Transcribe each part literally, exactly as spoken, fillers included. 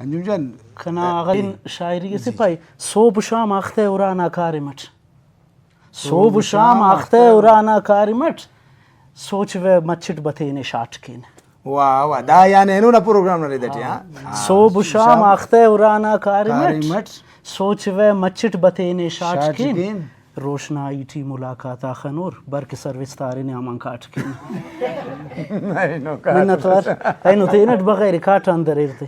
انجم جان، کنا اے، اغا شاعری اسے جی۔ پائے، سہب و شام آختہ ارانا کاریم اٹ۔ سہب و شام آختہ ارانا کاریم اٹ، سوچ و مچٹ بتینے شاٹ کین۔ واہ واہ، دا یعنی اینو نا پروگرام نا رد اٹی، ہاں۔ ہاں۔ سہب و شام آختہ ارانا کاریم اٹ، کاریم اٹ۔ سوچ و مچٹ بتینے شاٹ شاٹ کین۔ کین۔ روشنائی ٹی ملاقات آ خنور، بر کہ سروستار نیامان کاٹ کین۔ اینو کاٹ۔ منت وار، اینو تینٹ بغیر کاٹان دریر تے۔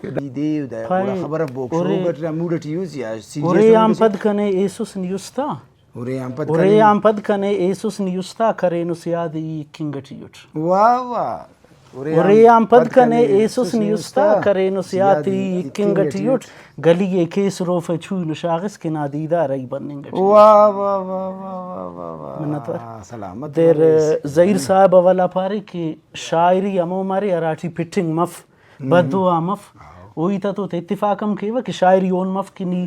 ای دیو دا، پائے، گڑا خبر ابو، ارے، شروع اٹ موڈ اٹی یوز یا سیریس ارے ہم پد کنے ایسوس نی استا۔ ارے ہم پد ارے کنے ہم پد کنے ایسوس نی استا، کرینس یاد ای کنگ اٹی اٹ۔ واہ واہ۔ ارے آن پد کنے ایسس نی استا، کرینس یات ای کنگ اٹی اٹ۔ گلی ءِ کیس روفہ چون شاغس کہ نا دیدار ای بننگ اٹی۔ واہ واہ واہ واہ واہ واہ واہ۔ منت وار۔ آ، سلامت دیر مرے۔ زہیر صاحب اولا پارے کہ شاعری ہمو مرے ہراٹی پٹنگ مف، بد دعا مف۔ او ہیت آ تو اتفاق ہم کیوہ کہ شاعری اون مف کہ نی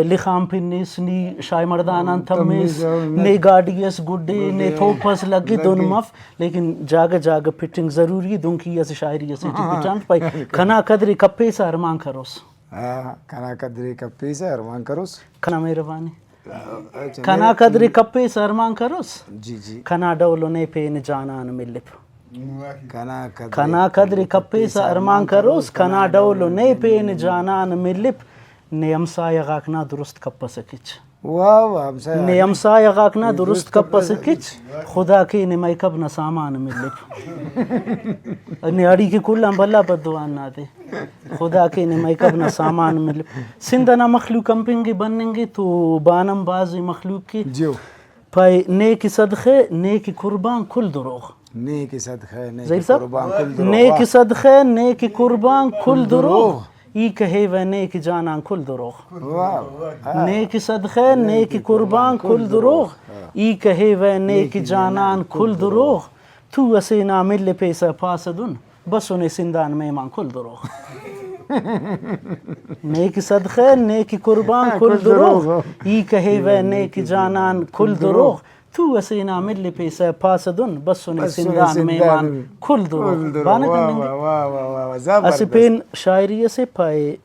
لخام پنس، نی شاہ مردان آن تمیس، تمیس، او، نہ۔ نے گاڈی اس گڈے، نے گڈے، تھوپ اس لگے، دن لگے۔ مف، لیکن جاگہ جاگہ پٹنگ ضروری ءِ، دنکہ ای اسہ شاعری اسے ٹی ہاں۔ پٹانٹ پائے، کنا قدر ءِ کپیسہ ارمان کروس۔ ہاں، کنا قدر ءِ کپیسہ ارمان کروس۔ کنا مہربانی۔ اچھا، کنا مہر-، قدر ءِ کپیسہ ارمان کروس۔ جی، جی۔ کنا ڈول و نے پین جانان ملپ۔ کنا قدر کنا قدر ءِ کپیسہ ارمان کروس، کنا ڈول و نے پین جانان ملپ، نے ہمسایہ غاک نا درست کپسہ کچ۔ واہ واہ، ہمسایہ نے غاک ہمسایہ غاک نا درست درست کپسہ کپسہ کچ، کچ۔ خدا کے نے میک اپ نا سامان ملپ۔ نے اڑی کہ کل آن بھلا بددعا نا دے۔ خدا کے نے میک اپ نا سامان ملپ۔ سندھ ئنا مخلوق ہم پنگے بننگے تو بانم بھازے مخلوق کے۔ جیو۔ پائے، نے کہ صدخہ، نے کہ قربان کل دروغ۔ نے کہ صدخہ، نے زہیر کہ صاحب، قربان کل دروغ۔ نے واہ۔ کہ صدخہ، نے کہ قربان کل دروغ۔ ای کہیوہ نے کہ جانان کل دروغ۔ واہ۔ نے کہ صدخہ، نے کہ قربان کل دروغ۔ ای کہیوہ نے کہ جانان کل دروغ۔ تو اسے نا ملپیسہ پاسہ دن۔ بسنے سندھ آن مہمان کل دروغ۔ نے کہ صدخہ، نے کہ قربان کل دروغ۔ ای کہیوہ نے کہ جانان کل دروغ۔ تو اسے نا ملپیسہ پاسہ دن، بسنے بسنے سندھ آن سندھ آن مہمان کل دروغ۔ کل دروغ۔ بانہ واہ، کننگے۔ واہ، واہ، واہ، واہ، واہ، اسہ زبردست۔ پین شاعری اسے پائے۔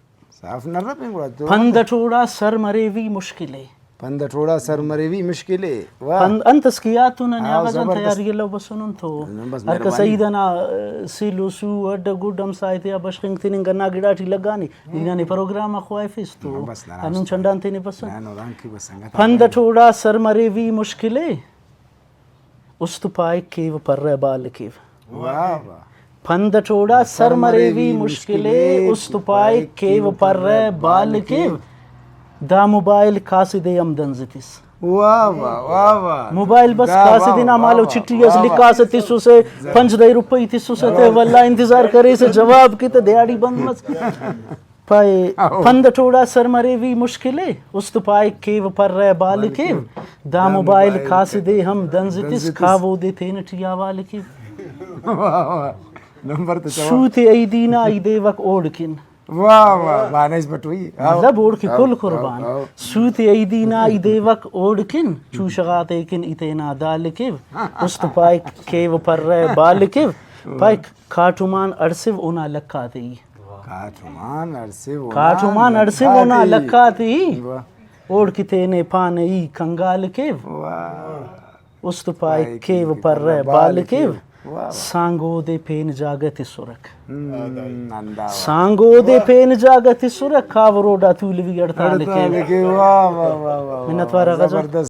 صاف نرپین گڑا تو۔ پند اٹ اوڑا سر مریوی مشکل ءِ۔ پند اٹ اوڑا سر مریوی مشکل ءِ۔ واہ۔ پند انت اس کہ یات تو ننے ہاں، آغازان زبردست۔ تیاری الو بسنن تو۔ نہ، بس ہر کس مہربانی۔ عید ئنا، آ، سل و سو، اڈ گڈ ہمسائے تیا بشخنگ تننگ ئنا گڑاٹی لگانے۔ نی ننے پروگرام آ خواہفس تو۔ نہ، بس ناراض ہندن تو۔ چنڈان تینے بسن۔ نہ، نہ، دانکہ بس سنگت پند آ۔ اٹ اوڑا سر مریوی مشکل ءِ۔ است پائک کیو پرہ بال کیو۔ واہ واہ۔ پند اٹ اوڑا سر مریوی مشکل ءِ، است پائک کیو پرہ بال کیو۔ دا موبائل قاصد ءِ ہم دنز تس۔ واہ واہ، واہ واہ۔ موبائل بس دا قاصد واہ، نا واہ، مالو واہ، چٹھی اس واہ، لکھاسہ واہ۔ تسسہ، پنچ دہ روپئی تسسہ تے، واہ۔ ولدا انتظار کریسہ جواب کہ تہ دیہاڑی بند مس۔ پائے، او۔ پند اٹ اوڑا سر مریوی مشکل ءِ، است پائک کیو پرہ بال کیو۔ دا موبائل قاصد ءِ ہم دنز تس، کاوہ اودے تینٹی حوال کیو۔ واہ، واہ۔ نمبر تو چوا۔ سوت ءِ عیدی نا ای دیوک اوڑکن۔ واہ، واہ، بانیس بٹوئی۔ او۔ مطلب اوڑکن او، کل او، قربان۔ او۔ سوت ءِ عیدی نا ای دیوک اوڑکن، چوشہ غاتے کن ای تینا دال کیو۔ است پائک کیو پرہ بال کیو۔ پائک کاٹمان اڑسو اونا لکاتے ای۔ کاٹمان اڑسو اونا کاٹمان اڑسو اونا لکاتے ای۔ لکاتے ای۔ واہ۔ اوڑکن تینے پانہ ای کنگال کیو۔ واہ۔ است پائک کیو پرہ بال کیو۔ واہ واہ۔ سانگ اودے پین جاگہ تسرک۔ ہم، ہندا واہ۔ سانگ اودے پین جاگہ تسرک، کاوہ روڈا تولوی ہڑتال ہڑتال کیو۔ کیو۔ واہ واہ واہ واہ۔ منت وار اغا جان۔ زبردست۔